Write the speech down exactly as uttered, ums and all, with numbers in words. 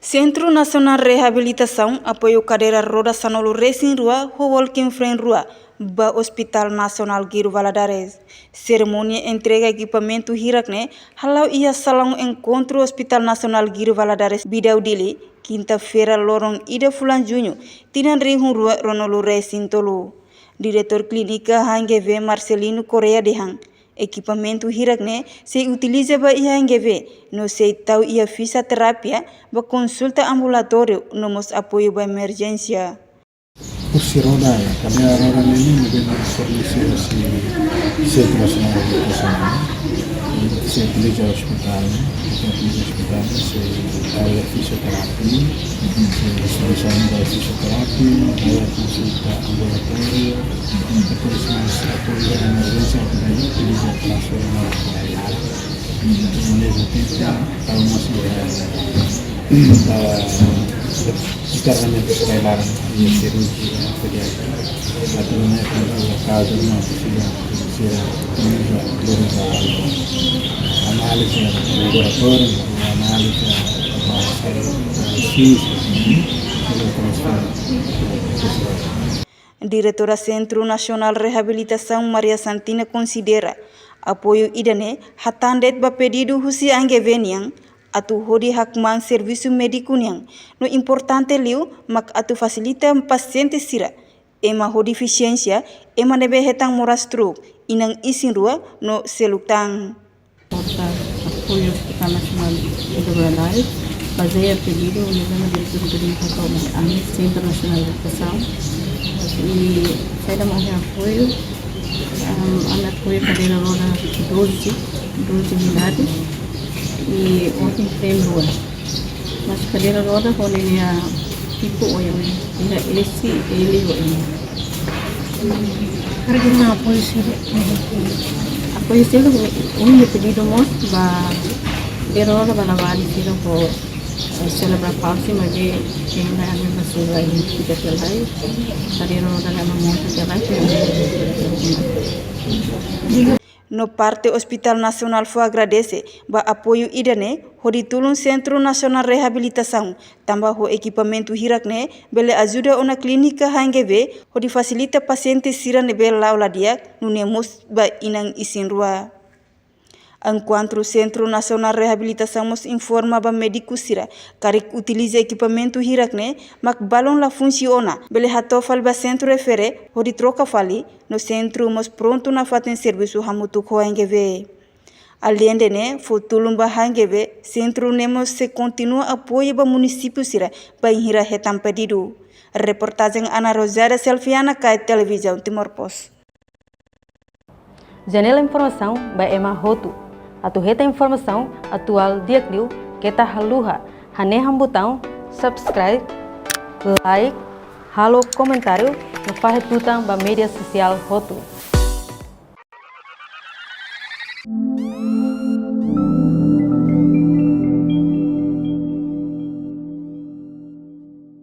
Sentru Nasionál Reabilitasaun apoiu kadeira roda sanulu-resin-rua ho walking frame rua ba Hospital Nasionál Guido Valadares. Serimónia entrega ekipamentu hirak ne'e hala'o iha salaun enkontru Hospital Nasionál Guido Valadares, Bidau, Dili, kinta-feira, loron ida fulan Juñu, tinan rihun rua ruanulu-resin-tolu. Diretór Klínika H N G V, Marcelino Correia, dehan ekipamentu hirak ne'e sei utiliza ba iha H N G V, no sei tau iha fisioterapia ba konsulta ambulatóriu no mós apoiu ba emerjénsia. Kursi roda, ya, kadeira roda ne'e ne'ebé fornese husi Sentru Nasionál Reabilitasaun. Sei utiliza hospital, sei utiliza hospital, sei tau iha fisioterapia, sei distribuisaun ba fisioterapia, ba konsulta ambulatóriu, depois mós apoiu ba emerjénsia, atu utiliza transferma ba laran. Ao mesmo tempo, tau mós, eh, eh, internamentu ba laran, iha sirurjia pediátrika. Atu nune'e, kuandu kazu uma presiza, presiza, presiza, análize laboratóriu, análize, eh, X, eh, transferma. Diretora Sentru Nasionál Reabilitasaun, Maria Santina, konsidera apoiu ida-ne'e hatán de'it ba pedidu husi H N G V nian atu hodi hakmaan servisu médiku nian, no importante liu mak atu fasilita pasiente sira, ema ho defisiénsia, ema ne'ebé hetan moras truuk, inan isin-rua no seluk tan. Suporta apoiu Hospital Nasionál Guido Valadares, bazeia pedidu ne'ebé Diretór Klínika Saúde ami, Sentru Nasionál Reabilitasaun. I saida mak ami apoiu, am, ami apoiu kadeira roda doze, doze unidades, i walking frame rua. Mas kadeira roda ho ninia tipu oioin, iha S, L ho M. Karik ita-nia apoiu sira? Apoiu sira, ami-nia pedidu mós ba kadeira roda ba labarik sira ho, eh, cerebral palsy, maibé ema ami bá sura identifika tiha lai. Kadeira roda ne'e ami monta tiha lai. No parte Hospital Nasionál fó agradese ba apoiu ida-ne'e hodi tulun Sentru Nasionál Reabilitasaun, tanba ho ekipamentu hirak ne'e bele ajuda ona Klínika H N G V hodi fasilita pasiente sira ne'ebé la'o la di'ak, nune'e mós ba inan isin-rua. Enkuantu Sentru Nasionál Reabilitasaun mós informa ba médiku sira, karik utiliza ekipamentu hirak ne'e mak balun la funsiona, bele hato'o fali ba sentru refere hodi troka fali, no sentru mós prontu nafatin servisu hamutuk ho H N G V. Aleinde ne'e, fó tulun ba H N G V, sentru ne'e mós sei kontinua apoiu ba munisípiu sira bainhira hetan pedidu. Reportajen Ana Rosada Selviana, KAI Televizaun Timor Post. Janela informasaun ba ema hotu. Atu hetan informasaun atuál di'ak liu, keta haluha hanehan butaun subscribe, like, halo komentáriu no fahe tutan ba média sosiál hotu.